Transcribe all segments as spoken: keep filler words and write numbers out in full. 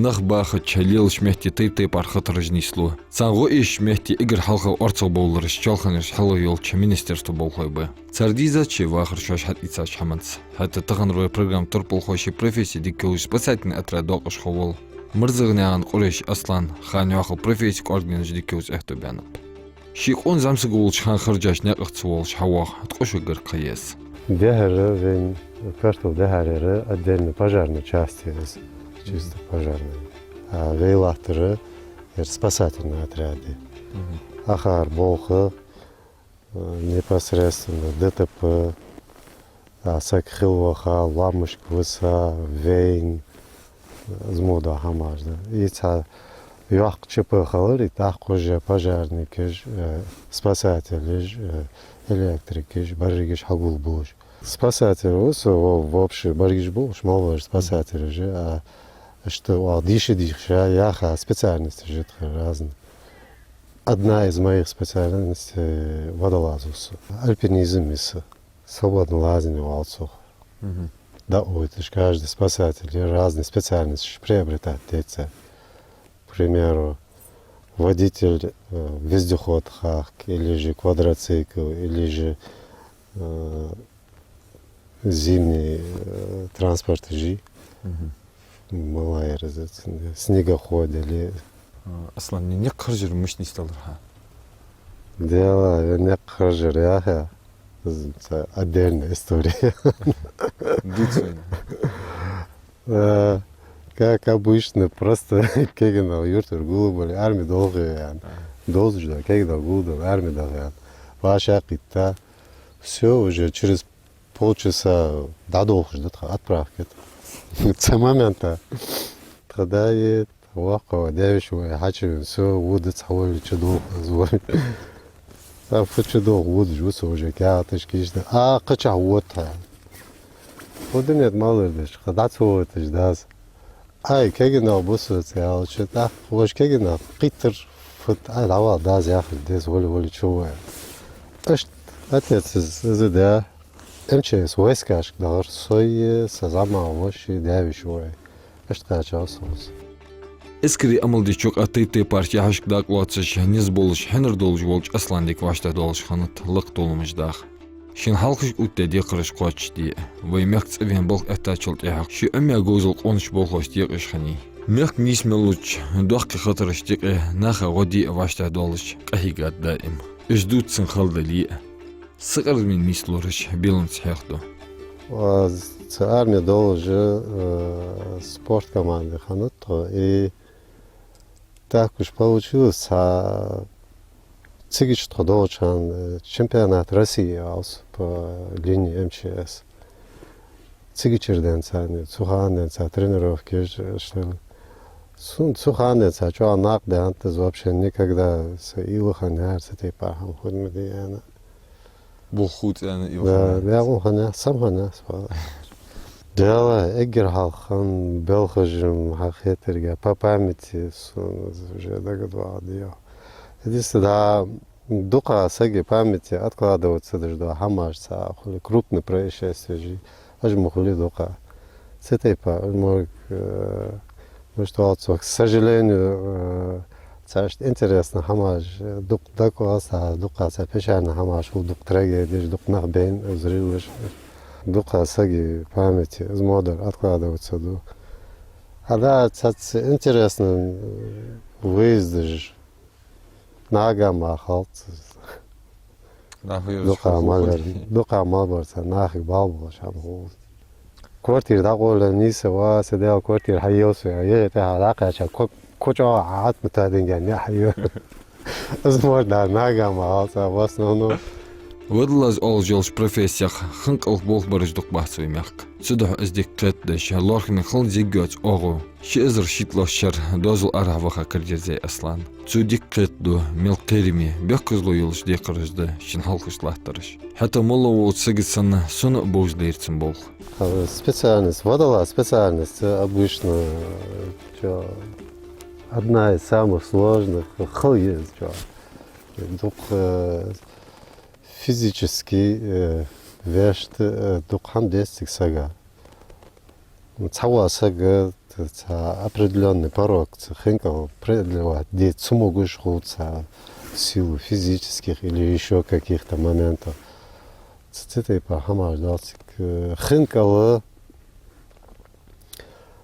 Нах бахача лелача метте тайп-тайпара хатараш нийслу. Царна гӀо эшача метте эггара хьалха орцагӀбовлараш чоалханеш хьалха йолча министерства болхлой ба. Цар дийзад шоай вахар шоаш хьатӀаийцача хӀаманца. ХӀаьта таханара вай программа турпалхо ший професси дика йолаш спасательни отряда дакъашхо вола Мирзагнаькъан Къурейш Аслана ха йоаккхал професси кӀоаргденаш дика йолаш аьттув баьннаб. Ший къона зӀамсаг волча хана харжаш наькъах ца волаш хьавоагӀа, ткъо шу гаргга ха я из. Дехьара вайна картол дехьара яр отдельно пожарни часть я из, чисто пожарни. А вай латтар яр спасательни отряд я. Ахар болх, э, непосредственно ДТП, а, саг хила ваха, лоамашка виса, вайна, из мо дола хӀамаш да. Из цхьа йоккха ЧП хилар, из тӀаккха уже пожарникаш, э, спасателаш, э, электрикаш, берригаш хьагулбу уж. Спасатель ва со, во-, вообще берригаш ба уж, малав спасателаш, а, иштта оаха дийша-дийша яха специальносташ я тха разные. Одна из моих специальностей водолаз ва со. Альпинизм я са. Свободни лазни оал цох. ДӀаотташ каждый спасатель разные специальносташ приобретать деш. К примеру, водитель, э, вездехода хахка, или же квадроцикл, или же, э, зимний, э, транспорт жи. Малайр из, снегоход или. А, Аслан, ни никъ харжар мишта нийсделар хьа? Дела, никъ харжар яхе, из цхьа отдельная история. Дувца вайна. Э, как обычно, просто кегийна юртара гулбале, арме долхе ян. Долаш да, кегийна гулдале, арме долхе ян. Ваша кхийтта. Всё, уже через полчаса дӀадолхаш да тха отправке. Цу момента тха даи, воккха даь-веший воӀ хьачувена со, вода цхьа волча долхаш вай. Цхьа фу чудолх водаш ва со уже, каьхаташ кийчдаь. А, кхычахьа вода тхо. Вода нет, малар деш, кхы дӀа ца водаш дас. Ай, кегий нах ба со, ца аьлча, тӀаккха вож кегий нах кхийттар, фуд, ай, дӀавала, дас яхар деза, вола, вола чу вай. Иштта отец из, из да, МЧС войскашка дахар со а, са зӀамагӀа воша а, даь-веший воӀ а. Иштта кхаьчав со из. Эскаре Ӏамал деча юкъа тайп-тайпарча яхьашка дакъа лоацаш, низ болаш, хьинар долаш волча Аслана дика вӀаштӀехьадоалаш хиннад лакха толамаш даха. Шийна хьалхашка оттадаь декхараш кхоачашде а, вай мехка цӀавена балха эттачул тӀехьагӀа ший Ӏомаяь говзал къонача болхлошта екъаш хиннай. Мехка нийса мел луча доккхий хатарашта юкъе наха гӀо де а вӀаштӀехьадоалаш къахьийгад даим. Уж дувца цун хала дале а. Сакъердаме нийслораш беланца хьехаду. Ва цу арме долаш, э, спорт команде хиннад тхо, и так уж получилось, цхьа цига тхо долча хана, э, чемпионат России оал цох по линии МЧС. Цигачара денз царна, цу хана денз цар тренировкаш, что ли. Цу, цу хана денз цар чӀоагӀа накъадаьннад из вообще, никогда са уйла хиннаяр цу тайпара хӀама хургда аьнна. Бухуц аьнна, да, йоах. Да, укханна, сам хиннай, спа. Дела, эггара хьалха хинна белхаш-м хьахетарга, по памяти сона уже дагадоагӀа, дела. Единственное, да, дукха сага памяти откладываться деш дола хӀамаш цхьа хуле, крупный происшествия жи, уж ма хуле дукха. Цу тайпа, мо, э, мишта оал цох, к сожалению, э, цхьа иштта интересни хӀамаш, э, дукха дакъа оал са, дукха цхьа печальни хӀамаш хул, дукха трагедеш, дукха нах байна, взрываш. Дукха сага памяти из мо дар откладываться ду. А да, цхьацца интересни, э, выездаш, нагахьа ма хилац. Нах везаш дукха хӀама хул. Дукха ма бар цхьа нахага бала болаш хӀама хул. Квартира дӀакъовла нийса ва, са Дала квартира хьайийллай сога. Егьи тӀехьа дӀакхаьча, ко-, кочо Ӏатмата динга не хьайийлла. Из мо дар нагахьа ма хилац, в основном. Водолаз оалаш йолча профессех хинкъалх болх бараш дукха бац вай мехка. Цудухьа из дика кхетадеш, лоархӀаме хала зиг йоаца оагӀув. Ши эзар шийтталагӀча шера доазол арахьа ваха кара дерзай Аслана. Цо дика кхетаду, мел кхераме, бехказло йолаш декхараш да шийна хьалхашка латтараш. ХӀаьта моллагӀа волча сага санна, сона а бовзадаьд цун болх. А специальность, водолаз специальность, э, обычно, э, чё, одна из самых сложных, хала я из, чё. Дукха, э, физически, э, вешта, э, дукха хӀама деза цига сага. Цхьавола саг, э, Цхьа определённый порог, цхьа хинкал преодолевать де ца могаш хул цхьа в силу физических или ещё каких-то моментов. Цу, цу тайпара хӀамаш дац. Хинкал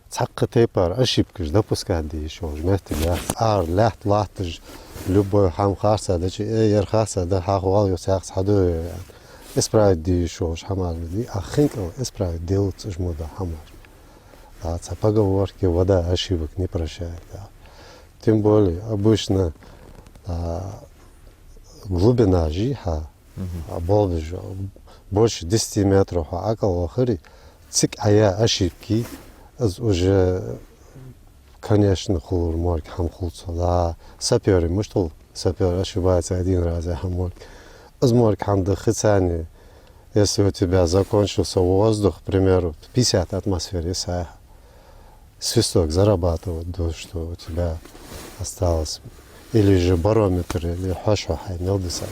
цхьаккха тайпара ошибкаш допускать де йиш йолаш моттиг яц. Ара лаьтта латташ, любой хӀама харцахьа дича, э, ер харцахьа да, хьахьо вал, юха цхьаькхас хьадоагӀа, аьнна, исправить де йиш йолаш хӀамаш да. А хинкал исправить делац уж мо дола хӀамаш. Да, цхьа поговорка: вода ошибок не прощает, да. Тем более, обычно, а, глубина жи хьа, а, болх беш, больше десяти метров хьо ӀокӀалвахаре, цига Ӏояь ошибки, из уже, конечно, хулар морг хӀама хул цо. Да, сапёры мишта хул, сапёр ошибается один раз, яха морг. Из морг хӀама да хицани, если у тебя закончился воздух, к примеру, пятьдесят атмосфер, если свисток зарабатывает, то, что у тебя осталось, или же барометр, или хьош хьай мел дисад.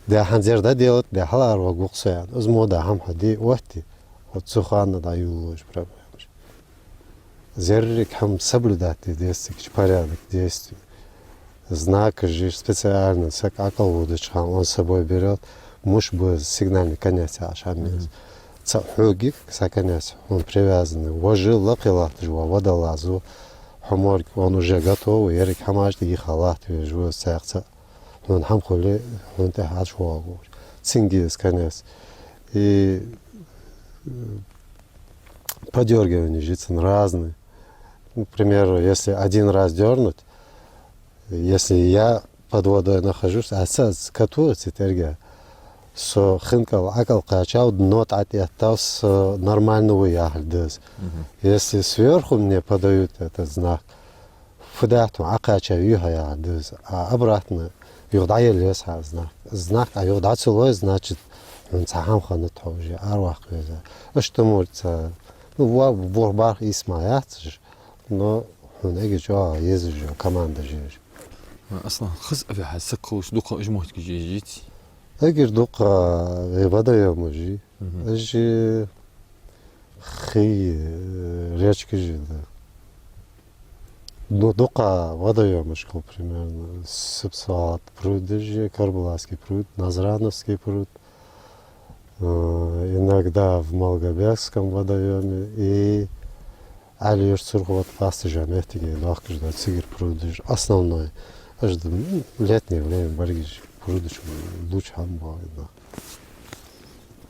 Де хӀанз ер да делать, де хьалара вагӀа-кх со, аьнна. Из мо дола хӀама хьо де отте, вот цу хана дӀайолалуш проблемаш. Еррига хӀама соблюдать де деза цига, порядок действий. Знакаш же специально саг ӀокӀалводача хана он с собой берёт, муш ба сигнальный конец яхаш хӀама. Мгм. Цхьа хьога, цхьа конец хьона привязанный. Вож лакхе латташ вола водолаз ва, хьо морг, он уже готов, еррига хӀамаш тӀа йиха латта везаш ва, цхьаькха цхьа хьона хӀама хуле, хьона тӀехьа ӀочувоагӀаш. Цунга из конец. И, э, подёргивания же цун разные. Ну, к примеру, если один раз дёрнуть, если я под водой нахожусь, а со из коту цу тӀерга, со хинкал ӀокӀалкхаьчав, дно тӀа тӀаэттав, со нормально ва яхар да из. Мгм. Если сверху мне подают этот знак, фу даьд хьона, Ӏокхаьчав юха яхар да из. А обратно юха дӀаяла еза хьа знак. Знак Ӏа юха дӀа ца лой, значит, хьона цхьа хӀама хиннад, хьо уже араваккха веза. Иштта морг цхьа, ну, ва-, ворхӀ-бархӀ ийс ма яц уж, но хьона эггара чӀоагӀа езаш йола команда я уж. Аслан, хоза а вехьа саг хулаш, дукха уж моттигаш езаш йий? Эггара дукха вай водоемаш я. Мгм. Уж хий, э, речкаш я, да. Ну, дукха водоемашкахьа, примерно, СыпсоагӀат прудаш я, Карабулакский пруд, Назрановский пруд, э, иногда в Малгобекском водоеме и Ӏаьлий-Юрта, Сурхо-Юрта пастыжа моттиге доахкаш да цигара прудаш. Основной. Уж да, м, летнее время баргиш прудаш лучше хӀама ба, да.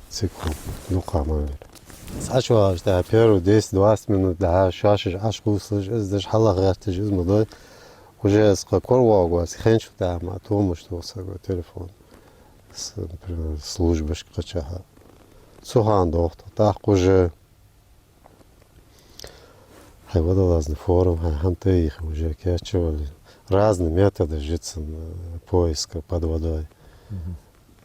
Цига хул дукха ма вер. ЦхьачувоагӀаш тӀехьа первые десять-двадцать минут дӀа шоашта Ӏочукхувсалуш, из деш хьалха гӀерташ, из ма дой. Уже из кхы коравоагӀаш, хенчу тӀехьа ма томаш тоху сага телефон. С-, например, службашка кхачахьа. Цу хана доху тхо. ТӀаккха уже хьай водолазный форма, хьай хӀама тӀайийха уже кечвале. Разные методы я цун, э, поиска под водой. Мгм.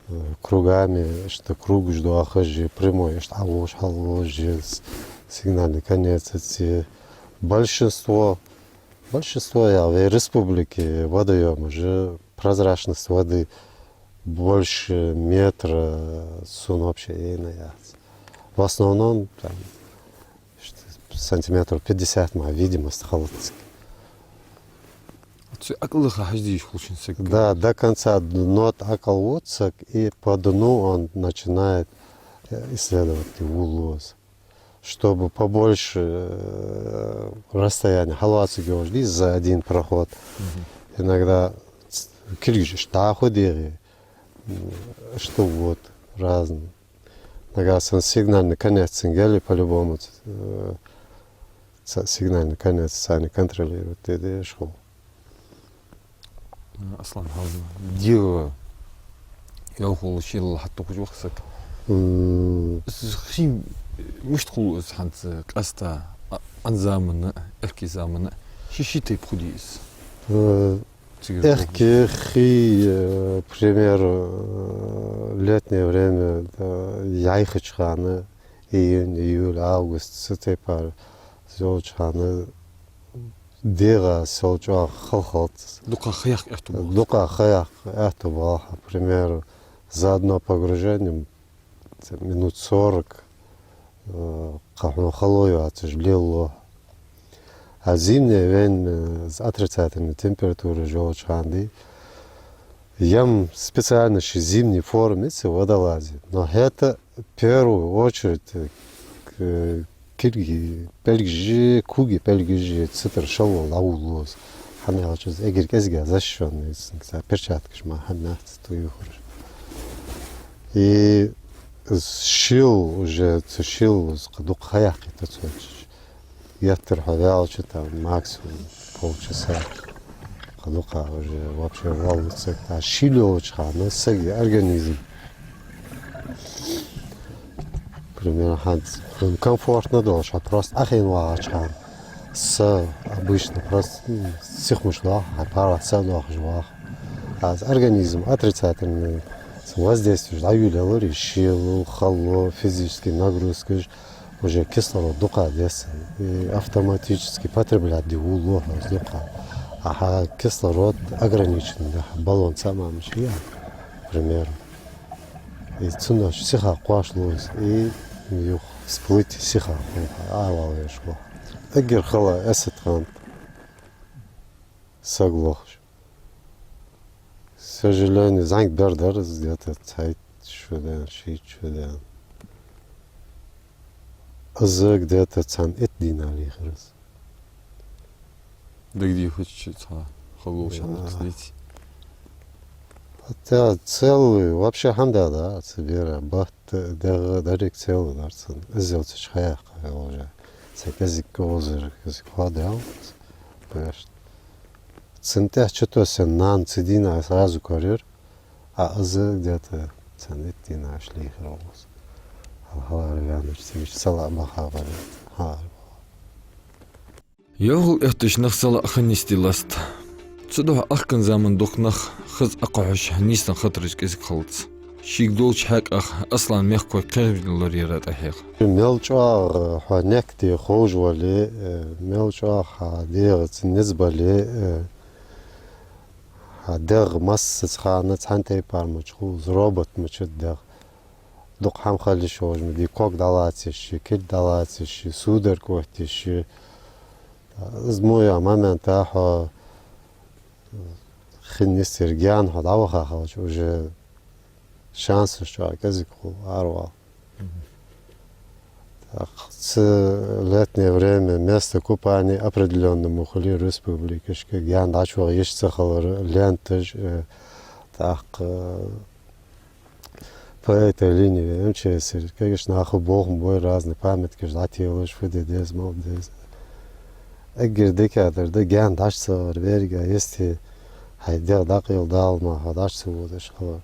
Э, кругами, иштта кругаш доахаш, прямой, иштта хьалволаш, хьалволаш, с-, сигнальный конец цу. Большинство, большинство я вай республике водоемаш, прозрачность воды больше метра, цун вообще яйна яц. В основном, там, сантиметров пятьдесят ма видимость хилац. Цу ӀокӀалваха хьаждеш хул шун саг. Да, до конца дно тӀа ӀокӀалвода саг, и по дну он начинает, э, исследовать, вуллуз. Чтобы побольше, э, расстояние хьалоацаргйолаш дий за один проход. Мгм. Иногда ц-, кулгаш иштта дӀахо дегӀе, м, иштта вот, разные. Нагахь санна сигнальный конец цунгахь яле, по-любому, ц-, э, ца-, сигнальный конец царна контролировать де дезаш хул. Аслан, хьалха дегӀа йовхалуш йолу хьал тухуш ваха саг. М. Из хи мишта хул из хьанца къаьстта, а, аьнза заманна, аьхки заманна? Ши-ши тайпа хӀу дий из? Э, цигара аьхки хи, э, к примеру, э, летнее время, э, яьхача хана, июнь, июль, август, цу тайпара йолча хана дегӀа сел чӀоагӀа хала хилац. Дукха ха яккха аьтту болх. Дукха ха яккха аьтту болх, к примеру, за одно погружение, ц-, минут сорок, э, кхы хьуна хало йоацаш лелало. А зимний вайна, э, отрицательни температура йолча хана, ди, ям специально ший зимний форма ца водолазе. Но хӀаьта первую очередь, э, к-, кулги пӀелгаши, кулги пӀелгаши цу тӀара шелвала дӀаволалу из. ХӀана аьлча из эггара кӀезига защищённый, из цхьа перчаткаш мара хӀама яц тӀаювхаш. И из шийла уже, цу шийла из кхы дукха ха яьккхийта цо. Геттара хьо ваьлча, там, максимум полчаса. Кхы дукха уже вообще валлалца. А шийла йолча хана сага организм, примерно, хӀанз комфортно долаш, хьо просто Ӏохайна вагӀача хана, са обычно просто, м, сихмаш доах, хьо паргӀата са доахаш вах. А организм отрицательный воздействиеш дӀайолаяларе, шийла, хало, физически нагрузкаш, уже кислород дукха деза, и автоматически потреблять де волалу хьо из дукха. А хьа кислород ограничен да, баллон цхьа мара мича я, примерно. И цунах сиха кхоачалу из, и юха всплыть сиха хул, аравала везаш ва. Эггара хала эсет хана саг лохаш. К сожалению, зӀамига бер дар из где-то цхьайтта шу даьнна, шийтта шу даьнна. Из где-то цхьан итт дийнахьа лийхар из. Дагадехача цхьа хало шоана, да, кхетадий? Хотя целый, вообще хӀама да, да, цу бера, бат, дегӀ, деррига целый дар цун. Из ялцача хьаяккха уже. Цхьа кӀезига говзар, кӀезига хьоадаьлар. Беш. Цун тӀехьа чутоссаь нана цу дийнахьа сразу корайир, а из где-то цхьан итт дийнахьа лийхар из. Хьалхара ваьннача цига салаӀа баха баре, хьалхара. ЙӀовхал эттача наха салаӀа ха нийсде ласт. Цудухьа ахкан заман дукха нах хоза Ӏокхухьаш, нийсденна хатараш кӀезига хилац. Шийга долча хьакъехьа Аслана мехкахой кхерам лораяра тӀахьех. Мел чӀоагӀа хьо никъ де ховш вале, э, мел чӀоагӀа хьа дегӀаца низ бале, э, хьа дегӀ массаза хана цхьан тайпара мича хул, робот мича да дегӀ. Дукха хӀама хила йиш йолаш ма дий, ког дӀалаца йиш я, кулг дӀалаца йиш я, судорог отта йиш я. Из мо йола момент хьо хин йистера гаьна хьо дӀаваха хилча, уже шансаш чӀоагӀа кӀезига хул аравала. Мгм. ТӀаккха цу летнее время место купания определённо ма хулий республикашка, гаьна дӀачувахар йиш ца хилар, ленташ, э, тӀаккха, э, по этой линии МЧС-ера кагийча наха болх бой, разные памяткаш дӀателаш, фу де деза, мала деза. Эггара дикадар да гаьна дӀачу ца вахар, беррига, если хьай дегӀ дӀакъайла Дала мара, хьо дӀачу ца водаш хилар.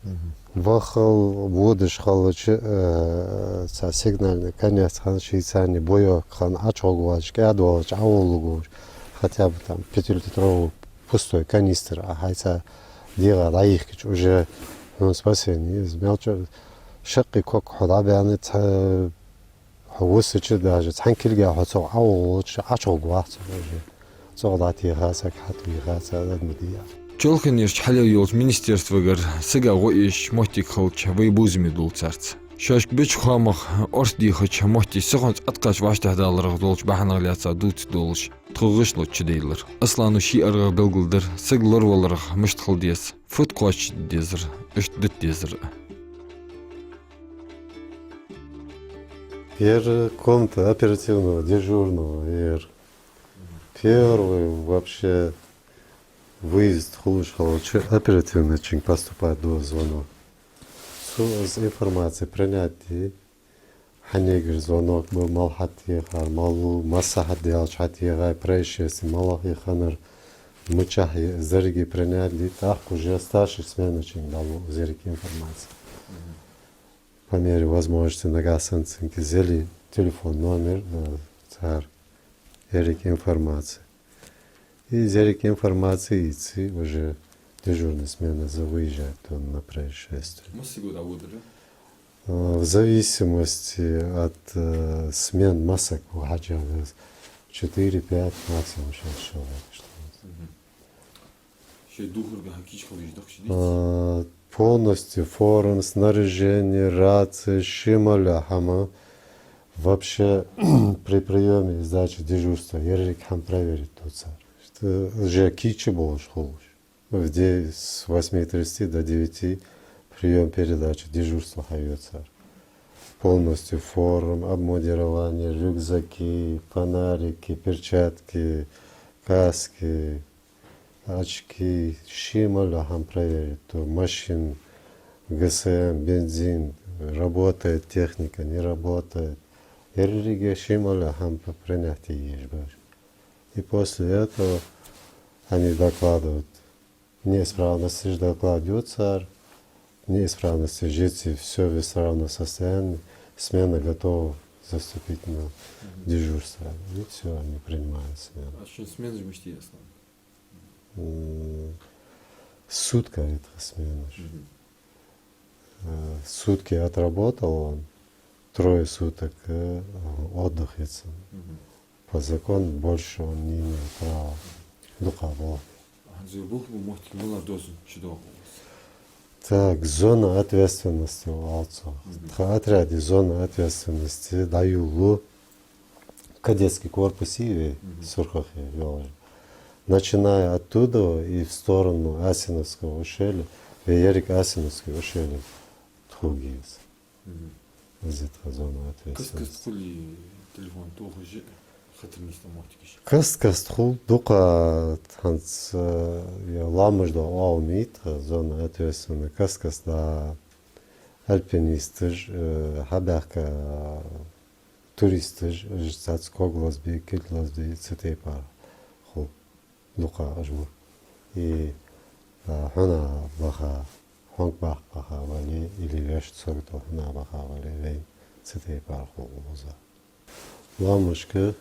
Мгм. Вахал водаш хилча, э, цхьа сигнальный конец хинна, шийцарни боевка хинна, ӀочугӀоргвоацаш, кӀаьдвоалача Ӏоволалургволаш, хотя бы там пятилитровый пустой канистр а хьайца дегӀа дӀайихкача, уже хьона спасение я из. Мел чӀоагӀа шаккхе ког хьо дӀабаьнна, цхьа хьо вусача даже цхьан кулга хьо цох Ӏоволалуча ӀочугӀоргвац хьо уже. ЦӀогӀа дӀатеха саг, хьатӀавийха саг, адамаш дий. Чолханерча хьале йолча министерствогара сага гӀо эшача моттиг хилча, вай бувзаме доал царца. Шоашка беча хоамах орц дехача метте сихонца Ӏоткъаьча вӀаштӀехьадаларах долча бахьанех лаьца дувца долаш, тхо гӀишло чудайиллар. Аслана ший аргӀах белгалдир саг лораваларах мишта хила деза, фуд кхоачашде дезар, иштта дита дезар а. Первая комната оперативного дежурного, ер. Первый вообще выезд хулаш хилча, оперативничунга поступать ду звонок. Цо из информаци принять ду, хьанегара звонок ба, мала хьатӀехар, мала, массахьа даьлча хьатӀехай, происшествие малагӀа хиннар, мичахьа я, из деррига принять ду, тӀаккха уже старший сменачунга дӀалу из еррига информаци. По мере возможности нагахьа санна цунга из яле телефон номер, э, цар еррига информаци. И из еррига информаци ийце, уже дежурная смена из выезжает он на происшествие. Массайолча дӀаводар? Э, в зависимости от, э, смен массаг ва хьажа, четыре-пять максимум шесть человек, что ли. Мгм. Шоай дувхарга хьакийча хила йиш дохкаш дий? А, полностью форма, снаряжение, рация, ши мала хӀама, Вообще, при приёме и сдаче дежурства еррига хӀама проверить ду цар. Что уже кийча болаш хулаш. В день с восьми тридцати до девяти приём-передача, дежурство хьаю цар. Полностью форма, обмундирование, рюкзаки, фонарики, перчатки, каски, очки, ший мел йола хӀама проверить ду, машин, ГСМ, бензин, работает техника, не работает. Еррига ший мел йола хӀама принять е езаш ба уж. И после этого они докладывают. Неисправности же докладывают цар, неисправности жецы, всё в исправном состоянии, смена готова заступить на дежурство. И всё, они принимают смену. А что, смена же мышти ясно? М, сутка это смена же. Э, сутки отработал он, трое суток, э, отдых яц цунна. По закону больше он не имел права. Дукха болх. ХӀанз ер болх бу моттиг малар доацаш чудоагӀа? Так, зона ответственности оал цох. Тха отряде зона ответственности дӀайолалу кадетский корпус я вай, Сурхахе йолаш. Начиная оттуда и в сторону Асиновского ущелья, вай еррига Асиновский ущелье тхога я из. Из я тха зона ответственности. Каст-каста хул телефон тохаш, хатар нийсденна моттигаш? Каст-каста хул, дукха хӀанз, э, е лоамаш дола оагӀув я тха зона ответственности, каст-каста да альпинисташ, э, хьабаьхка туристаш, уж цхьацца ког лазабе, кулг лазабе, цу тайпара хул. Дукха уж ба. И, а, хьуна баха, хьонг баккха баха вале, или вешта сагото хьуна баха вале, вайна цу тайпара хул укхаза. Лоамашка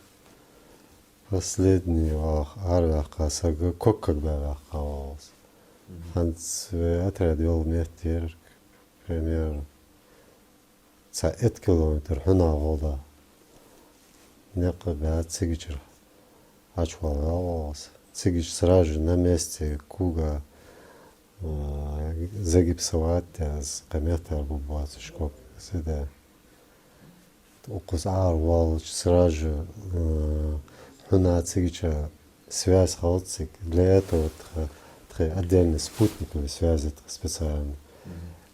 последний вах араваьккха саг ког кагбаь ваьккхав оалаш. ХӀанз вай отряд йола меттера, к примеру, цхьа итт километр хьунагӀолла никъ баь, цигачара Ӏочувалаваьв оалаш. Цигача сразу же на месте кога, а, загипсовать даь, из кхы меттара бу боацаш ког, сида. Укхаза араваьлча сразу же, а, хьуна цигача связь хилац цига. Для этого тха, тха отдельный спутниковый связь я тха специальный.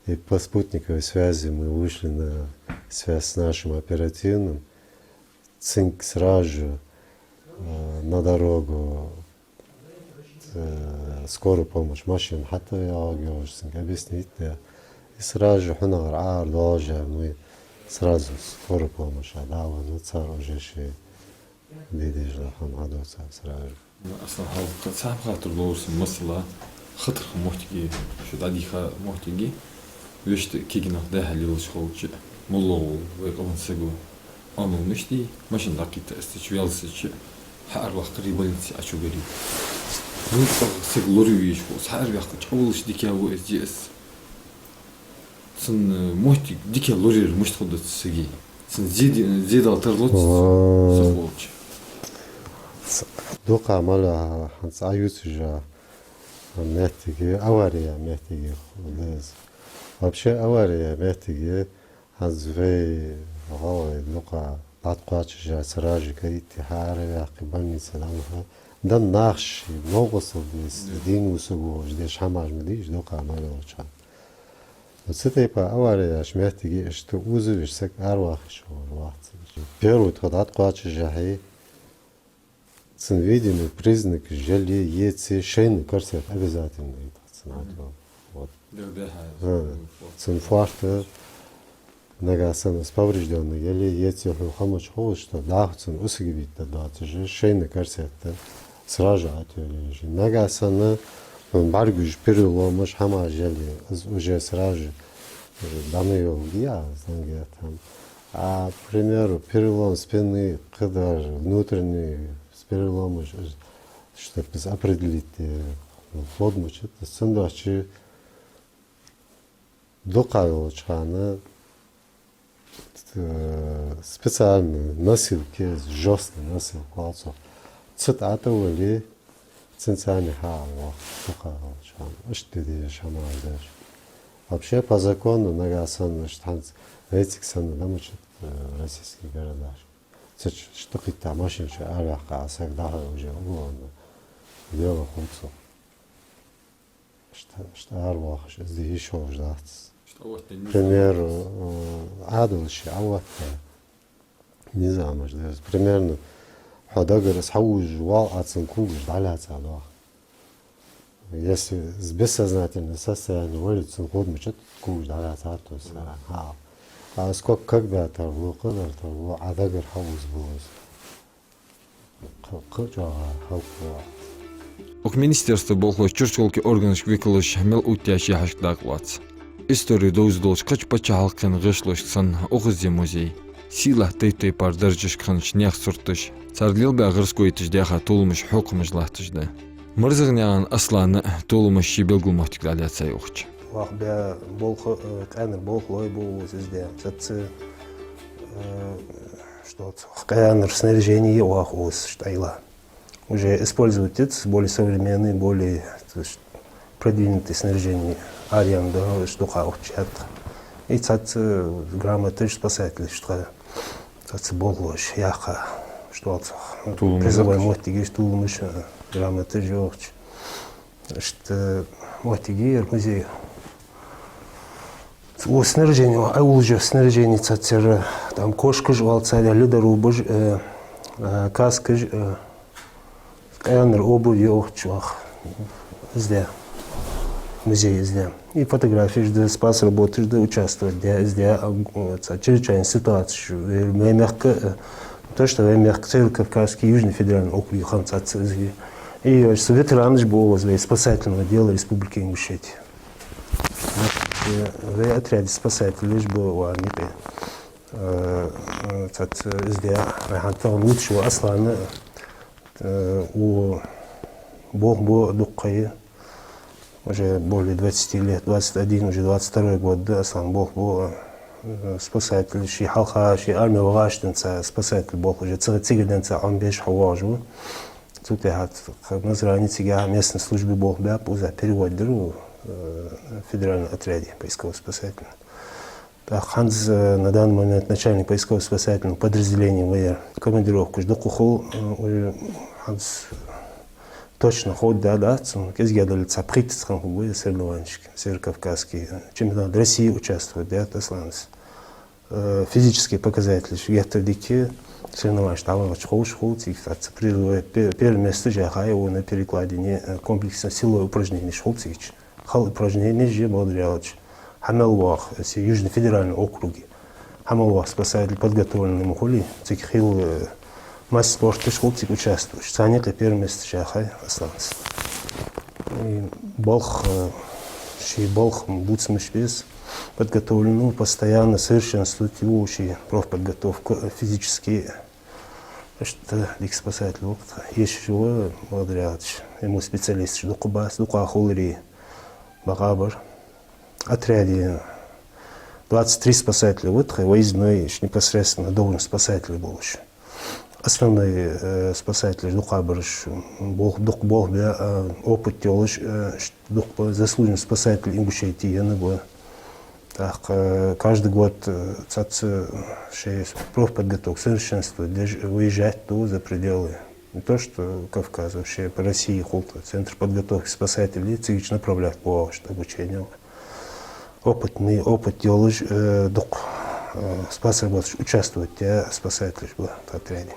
И по спутниковой связи мы вышли на связь с нашим оперативным. Цунга сразу же, э, на дорогу, э, скорую помощь машина хьатӀайоагӀаш, цунга объяснить даь. И сразу же хьунагӀара арадоалаш, мы сразу скорую помощь дӀавенна, цар уже шоай де дезаш дола хӀама хьадоаладу цар сразу же. Аслан, хьалха цхьа хаттар долаш санна, масала, хатархой моттиге, шо дӀадийха моттиге, вешта кегий нах дӀа-хьа лелаш хилча, моллагӀа вай къаман саго, Ӏомал мишта дий, машина дӀакхийтта, из тӀа чу ваьлча, хьаараваккхарий, больнице Ӏочугарий. Вай къаман саг лораве везаш ва из, хьаараваьккхача, Ӏоваллаш дика ва из, е из. Цун, э, моттиг дика лораяр мишта хургда цу сага? Цун зе ди-, зе дала тарлуц цо, сахлолча. Дукха мел йола хӀанз Ӏоювцаш йола моттиг авария моттиг я хургда из. Вообще авария моттиге хӀанз вай гӀалгӀай дукха дӀатӀакхоачаш йола, сразу же кӀаитти хьаараваьккхе, больнице дӀа ма хьа. ДӀа нах ший новкъостал деш, дийна ва саг волаш, деш хӀамаш ма дий уж дукха мел йолча хана. Цу тайпара аварияш моттиге иштта узавеш саг араваха йиш йолаш вац. Первый тхо дӀатӀакхоачашшехь, цун видимый признак яле, еце, шейный корсет обязательно я тха цун хьатӀавала. Вот. Цун фоарт нагахьа санна из повреждённый яле, еце, хьона ха мача ховш, что дӀахо цунна усыгубить дан доацаш, шейный корсет сразу же Ӏотоалаеш. Нагахьа санна хьона бӀаргагуш переломаш, хӀамаш яле, из уже сразу же, э, дӀа ма йоалае, а, из нагахьа там. А, к примеру, перелом спины, кхыдар, внутренний переломаш, э, чтоб из определить, э, подмочить, из цун дохчи дукха йолча хана, э, специальный носилки, жёсткий носилки оал цох. Цу тӀа тӀавале, цунца хьаалавоаккх, дукха йолча хана. Иштта де дезаш хӀамаш да уж. Вообще, по закону, нагахьа санна, иштта хӀанз вайцига санна дӀа мичад, э, российский городаш. Цу чу иштта кхийтта машина чу араваьккха саг дӀахо уже уголовно дело хул цох. Иштта, иштта аравоаккхаш, из де йиш йолаш дац. Иштта оттаде низамаш. Примеру, э, Ӏаьдалаш Ӏооттаде низамаш да из. Примерно, хьо дагара из хьавувзаш вале, Ӏа цун когаш дӀалаьца, йоах. Если из бессознательное состояние вале, цун хӀама мичад, когаш дӀалаьцар, то есть, а, хьа. А сколько, когда тарлу, къадар тарлу, Ӏа дагара хьавувзаш вале из. Кхы, кхы чӀоагӀа хьалхавоаккх. Укх министерства болхлоша чурчхолки органашка викалаш мел оттаяьй яхьашка дакъа лоац. Истори довза долча кхыча паччахьалкхен гӀишлошка санна укхаза я музей. Сийлахь тайп-тайпара даржашка хиннача наьха сурташ, цар лелабаь гӀирс гойташ даьха толамаш хьокхамаш латташ да. Марзагнаькъан Аслана толамаш ший белгала моттиге дӀалаьцай укх чу. Вахбе болх, э, къаьнара болхлой ба укхаза из де. Цаца, э, что ц-, къаьнара снаряжение я укхаза, иштта айла. Уже использовать дац более современные, более, то есть, продвинутые снаряжения аренда, что ха учат. И цаца грамоташ спасателей, что цаца болхлоша яьккха, что ц-, Толамаш призовой яьккха. Моттиге, толамаш, э, грамоташ йоагӀаш. Иштта моттиге я ер музей. Цу снаряжени, а, уже снаряжени цацара, там кошкаш оал царех, ледорубаш, э, э, каскаш, э, къаьнара обувь я укх чу, из де, музей из де. И фотографеш да, спас работаш да, участвовать даь, из де, а, м, цхьа чрезвычайни ситуацеш, э, вай мехка, э, то, что вай мехка Северо-Кавказский, Южный федеральный округ хинна цаца из де. И, э, ветеранаш ба укхаза вай спасательного дела Республики Ингушетия. Э, вай отряде спасателеш ба укх армии. Э, э, цаца из де, вай хӀанз тахан вувцаш вола Аслан, э, у болх бу дукха ха я. Уже более двадцати лет, двадцать один, уже двадцать второй год да Аслан болх бу, э, спасатель, ший хьалха, ший армии вахача денз спасатель болх, уже цига, цига денз Ӏомабеш хьавоагӀаш ва. Цу тӀехьа ц-, х-, Назрани цига местной службе болх баьб, укхаза переводдир ва, э, федеральном отряде поисково-спасательном. ТӀаккха хӀанз, э, на данный момент начальник поисково-спасательного подразделения вай. Командировкаш дукха хул, э, уже хӀанз точно ховргдац, ну, кӀезига дале цхьа пхийтта ца хана хул вай соревнованешка, Северо-Кавказский, э, чемпионат России участвовать даьд Аслана. Э, физически показателаш геттара дика я, соревнованешка дӀавахача ховш хул цига, цаца призовой пе-, первое место яьхай укхо на перекладине, э, комплексни силовой упражненеш хул цига. Хала упражненеш я, бакъдар аьлча, хьа мел воагӀа, если Южный федеральный округе хьа мел воагӀа спасатель подготовленный ма хулий, цига хила, э, масса спорташ хул цига участвующий. Царна юкъе первое место яьхай Аслана. И болх, э, ший болх бувцамаш беза, подготовленный, постоянно совершенствовать ю ший профподготовка, э, физически. Иштта дика спасатель ва-кх тха. Ешаш ва, бакъдар аьлча, ему специалисташ дукха бац, дукха хуларе бакъахьа бар. Отряде двадцать три спасателя ва тха, выездной, ш-, непосредственно должность спасателя болаш. Основной, э, спасателаш дукха бараш, болх, дукха болх бе, э, опыт йолаш, э, ш-, дукха ба заслуженный спасатель Ингушетии енна ба. ТӀаккха, э, каждый год, э, цаца шоай профподготовка, совершенствовать деш выезжать ду за пределы. Не то что Кавказа, вообще по России хул тха центр подготовки спасателей, цига чу направлять боагӀаш обучение. Опытный, опыт йолаш, э, дукха, э, спасработаш участвовать даь спасателаш ба тха отряде.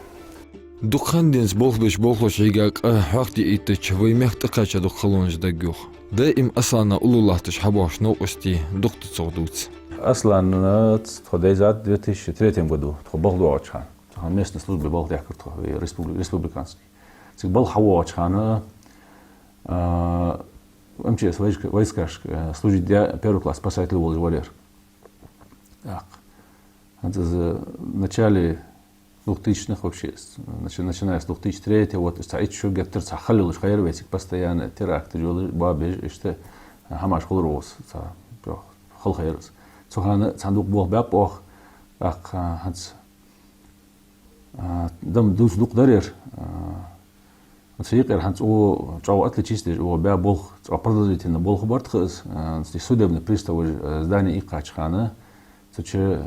Дукха хана денз болх беш болхлоша хьийга къа хьоахаде эттача, вай мехка тӀакхаьча дукха халонаш дагайоах. Даим Аслана уллув латташ хьабоагӀача новкъостий дукха да цох дувца. Аслана тхо дайзад в две тысячи третьем году, тхо болх доагӀача хана. Цу хана местной службе болх дехкар тхо, вай республи-, республиканский. Цига болх хьавоагӀача хана, а, МЧС войска-, войскашка, э, служить даь первый класс спасатель волаш валера. ТӀаккха. ХӀанз из в начале двухтысячных вообще, начи-, начиная с двух тысяч третьего, вот, цхьа итт шу геттара цхьа хала йолаш хайра вай цига, постоянно теракташ йолаш, боабеш, иштта хӀамаш хулар укхаза, цхьа, чӀоагӀа хала хайра из. Цу хана цхьа дукха болх баьб оаха, тӀаккха хӀанз, а, дам дувца дукха дар ер, а, Цу юкъера хӀанз цо чӀоагӀа отличиться деш, укхо баь болх, цо продолжительно болх бар тха из, а, цу судебный приставаш, а, здани иккхача хана, цу чу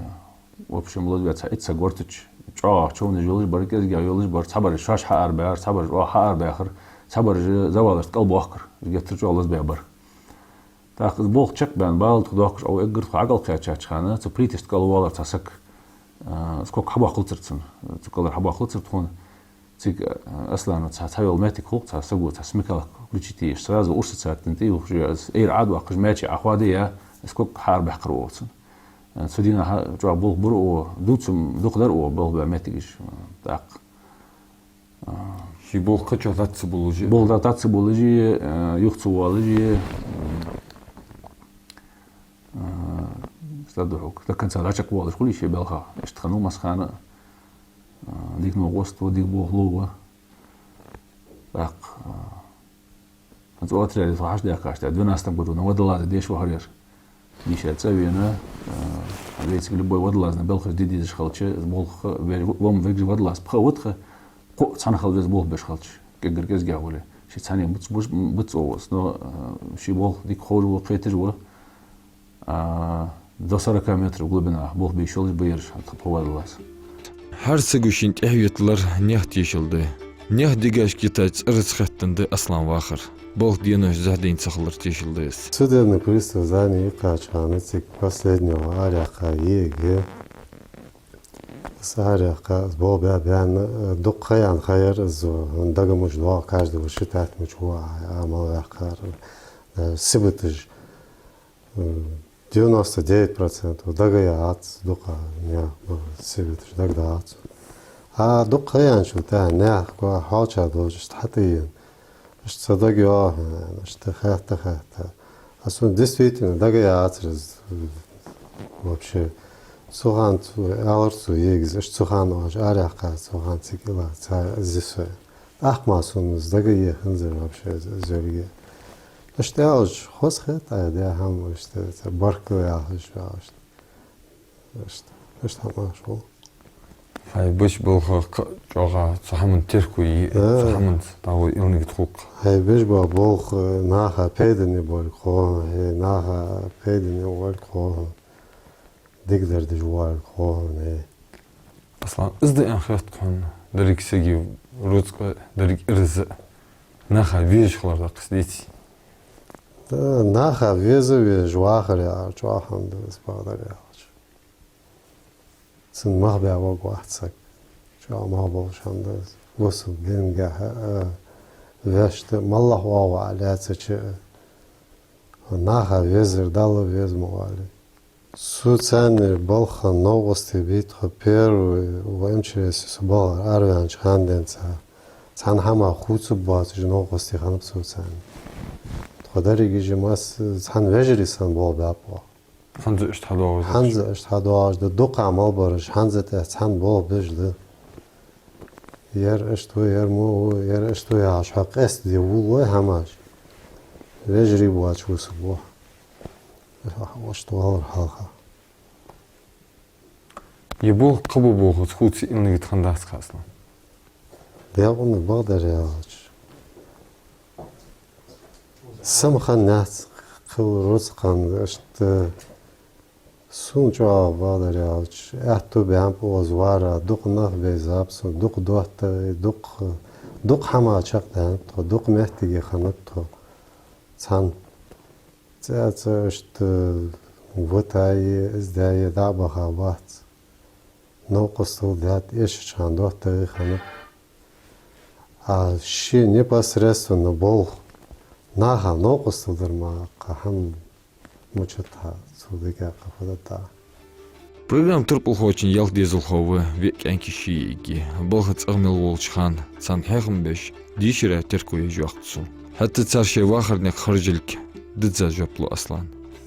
В общем, лазабаь цхьа итт саг вар цу чу. ЧӀоагӀа човнаш йолаш бар, кӀезигагӀа йолаш бар, цхьабараш шоаш хьаарабаьхар, цхьабараш вӀаши хьаарабаьхар, цхьабараш завалашта кӀалбоахкар, геттара чӀоагӀа лазабаь бар. ТӀаккха из болх чакхбаьнна, бала тхо доахкаш, Ӏо эггара тхо хьакӀалкхаьчача хана, цу плиташта кӀалвоалар цхьа саг. А, сколько хьабоаккхалцар цунна, цу кӀалара хьабоаккхалцар тхона. Цига, а, Аслана цхьа, цхьа йола моттиг хул, цхьа саго, цхьа смекалка включить еш, сразу урсаца тӀа тӀаювхаш, из эра Ӏодоаккхаш, маьче Ӏохоадаь, из сколько хьаарабаьккхар оцун. А, цу дийнахьа чӀоагӀа болх бир оаха, дувца-м дукха дар оаха болх баь моттигаш, а, тӀаккха. А, ший болх кхача дӀа ца боллаш а. Болх дӀа ца боллаш а, а, юха ца воаллаш а, а, а, стадухьук, до конца дӀачакхвоалаш хулий ший балхах. Иштта хиннав массахана, а, дика новкъост ва, дика болх лу ва. ТӀаккха, а, ХӀанз отряде тхо хьачудехкаш, тӀа двенадцатом году на водолазе деша вахар ер. Дийшар цӀа вена, а, вайцига любой водолазни белхаш де дезаш хилча, из болх ве-, вом вегаш водолаз пхи ва тха, кхоъ цхьана хила веза болх беш хилча, кӀеггара кӀезигагӀа вале. Ший цхьанне бац, бац, бац оаха из, но, а, ший болх дика ховш ва, кхеташ ва. А, до сорока метров глубина болх беш йолаш ба ераш, хӀанз тха пхи водолаз. ХӀара саго шийна тӀехьа йиталар наьха тешал да. Наьха дегашка йитача цӀерца хеттандаь Аслана вахар. Балха денош зӀаьхьдайна ца хилар тешал да из. Судебный пристав здани йийккхача хана цига последнего араяьккха йиӀиг. Из араяьккха, из болх баь баьнна, дукха ха яьнна ха яр из, дага муш доагӀа, каждого считать муш ва, а, мел ваьккхар, э, сибаташ. Девяносто девять процентов дага яц, дукха наьха ба сибаташ, дага дац. А дукха ха яьнначул тӀехьа наьха кхоачаш долаш иштта хьатӀаена. Иштта цхьа дага йоагӀа, иштта хатта, хатта. А сона действительно дага яцар из вообще. Цу хана цо, аьлар цо йиӀига, иштта цу хана оаш араяьккхар, цу хана цига ила ца зи со. ТӀаккха мара сона из дага е хиннадацар вообще из йолга. Иштта аьлча, хоза хет Ӏа даь хӀама, иштта, цхьа баркал яхаш, иштта. Иштта, иштта хӀамаш хул. Хьай беш болхах чӀоагӀа цу хӀаман терко е, а, цу хӀаманца дӀавода илниг тхулг. Хьай беш бола болх наха пайдане болга хов хьона, хьай наха пайдане волга хов хьона. Дикадар деш волга хов хьона, хьай. Аслан, из да аьнна хет хьона деррига сага рузкъа, деррига ираз а наха везаш хилар даккхас деций? Да, наха веза везаш вахар яхар чӀоагӀа хӀама да из, бакъдар аьлча. Цунна мах баь варгвац саг. ЧӀоагӀа мах болаш хӀама да из. Бусалба дингахьа а, вешта, моллагӀа оагӀув лаьцача а, наха везар Далла веза ма валий. Цу царна балха новкъостий бий тхо первый в М Ч С со балхара араваьннача хана денз. Цхьан хӀамах хувцаргбоацаш новкъостий хиннаб цу царна. Тхо деррига жи масса цхьан вежарий санна болх баьб оаха. ХӀанз а иштта хьадоагӀаш да. ХӀанз а иштта хьадоагӀаш да, дукха мел бараш, хӀанз а тӀехьа цхьана болх беш да. Ер иштта ва, ер мо ва, ер иштта ва яхаш, хьо къаьстта де вуллой хӀамаш. Вежарий боацаш вусаргва хьо. Иштта валар хьалха. Е болх кхаба болхаца хувца илниг тха хиннадац-кх, Аслан. Даькъала, бакъдар аьлча, са-м хиннаяц кхы рузкъа, иштта сона чӀоагӀа, бакъдар аьлча, аьттув баьннаб укхаза вара, дукха нах бейзаб сона, дукха доттагӀий, дукха, дукха хӀама чакхдаьннад тхо, дукха моттиге хиннад тхо цхьана. ЦӀаьца иштта витаяь, из даь дӀа а баха бац. Новкъостал даьд, эшача хана доттагӀий хиннаб. А ший непосредственно болх, наха новкъостал дар мара кхы хӀама мучат хьа, цул дикагӀа кхы фу да тӀа. Программа турпалхочун ялх дезалхо ва виъ кӀаьнк, ши йиӀиг. Балха цӀагӀа мел волча хана царна хьехам беш, дийшаре терко еш йоаккх цо. ХӀаьта цар шоай вахара никъ харжилга дизза жоп лу Аслана.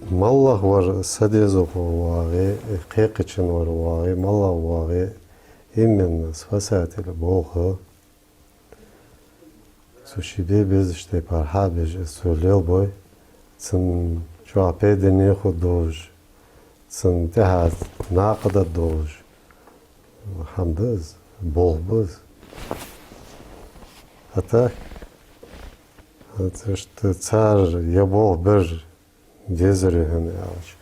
МоллагӀа вар са дезалхо воагӀе, кхы кхычун вар воагӀе, моллагӀа воагӀе, именно спасатель болх. Цо ший бе безача тайпара хьабеш, из цо лелабой, цунна чӀоагӀа пайдане хургдолаш, цунна тӀехьа накъадаргдолаш хӀама да из, болх ба из. А так, иштта цар е болх бер дезар я хӀана аьлча,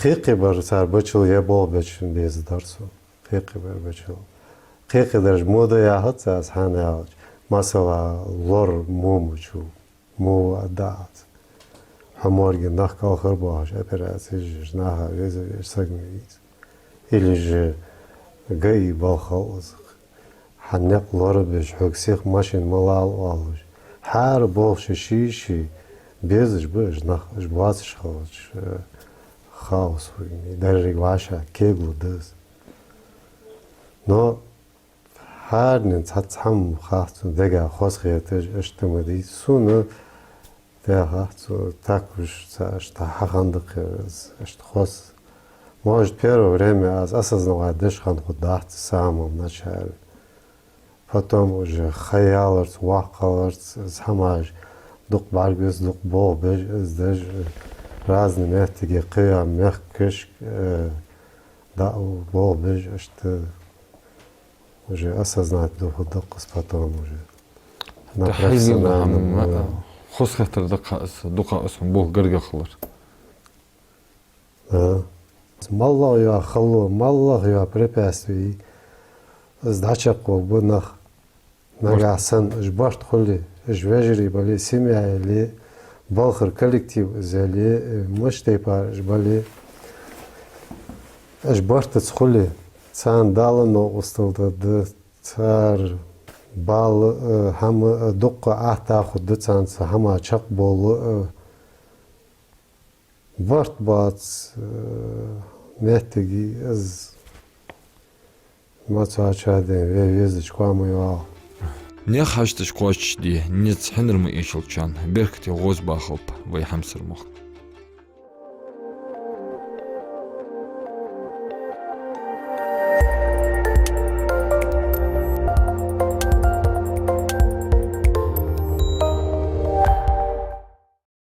Кхы-кхы бар цар бачул е болх бечун беза дар сона. Кхы-кхы бар бачул. Кхы-кхы дараш мо да яхац аз, хӀана аьлча, масала, лор мо ма чу, мо а дац. Хьо морге нах кӀалхарбоахаш, операци еш, наха веза веш саг ма вий из. Или же ГАИ балха узах. Хьа никъ лорабеш, хьога сиха машин ма лала оалаш. ХӀара болх ший-ший безаш ба уж нах, уж боацаш хилча, э, хаос хургья, деррига вӀаши кеглу да из. Но хӀаранена цхьацца хӀама хах цун дега хоза хеташ, иштта ма дий. Сона тӀехьа цу такуш ца иштта хьахинна да кхы из, иштта хоза. Может, первое время аз осознавать деш хинна хургдац с самого начала. Потом уже ха яларца, воккха хиларца, из хӀамаш дукха бӀаргагуш, дукха болх беш, из деш, разные меттиге кхы а мехкашка, э, дӀа а болх беш, иштта уже осознать ду хургда-кх из потом уже. На хьайзина профессиональном хӀама, уровне. Хоза хетар да-кх из, дукха из хьона болх гаргахилар. А. МоллагӀа йола хало, моллагӀа йола препятствие, из дӀачакхбаргба нах. Барт. Нагахьа санна уж барт хуле, уж вежарий бале, семья яле, балхара коллектив из яле, э, мишта тайпара уж бале, уж бартаца хуле, царна Дала новкъостал дергда, цар бала, э, хӀама, э, дукха атта хургда, царна цу хӀаман чакхбовла, э, барт боаца, э, моттиг я из. Ма цхьача ден ве везача коа ма йоагӀа. Наьха хьашташ кхоачашде низ хьинар ма эшалчарна беркате гӀоза бахалба вай хьамсара мохк.